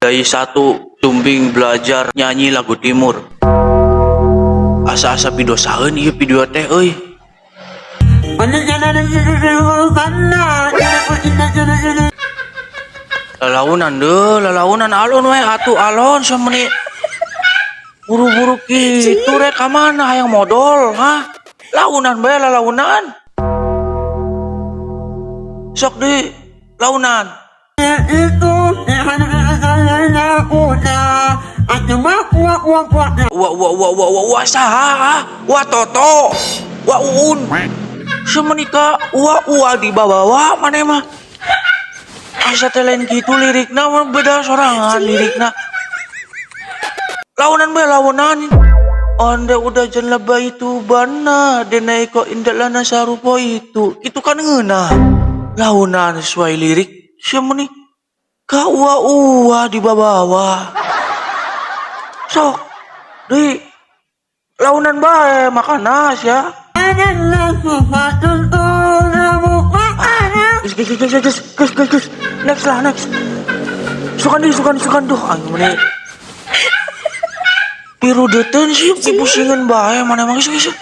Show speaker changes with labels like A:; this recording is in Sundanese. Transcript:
A: Day 1 Sumbing belajar nyanyi lagu timur. Asa-asa pidosaeun ieu video teh euy. Lalaunan deuh, lalaunan alon we atuh alon sameni buru-buru kitu rek ka mana hayang modol, ha? Launan bae lalaunan. Sok di launan. Wa wa wa wa wa wa saha, ah? Wa Toto. Wa Uun. Semenika wa wa di bawah maneh mah. Asa teh lain kitu lirikna mah, beda sorangan lirikna. Launan bae launan. Anda udah jan lebay itu bana denai ko indak lana sarupo itu. Itu kan ngeunah. Launan sesuai lirik. Semeni ka ua ua di bawah. Sok di launan bae makanas ya. Geus geus geus geus geus geus geus. Next lah, next. Sukan di sukan sukan duh aing meni. Pirudeteun sih dipusingan bae mana emang geus geus.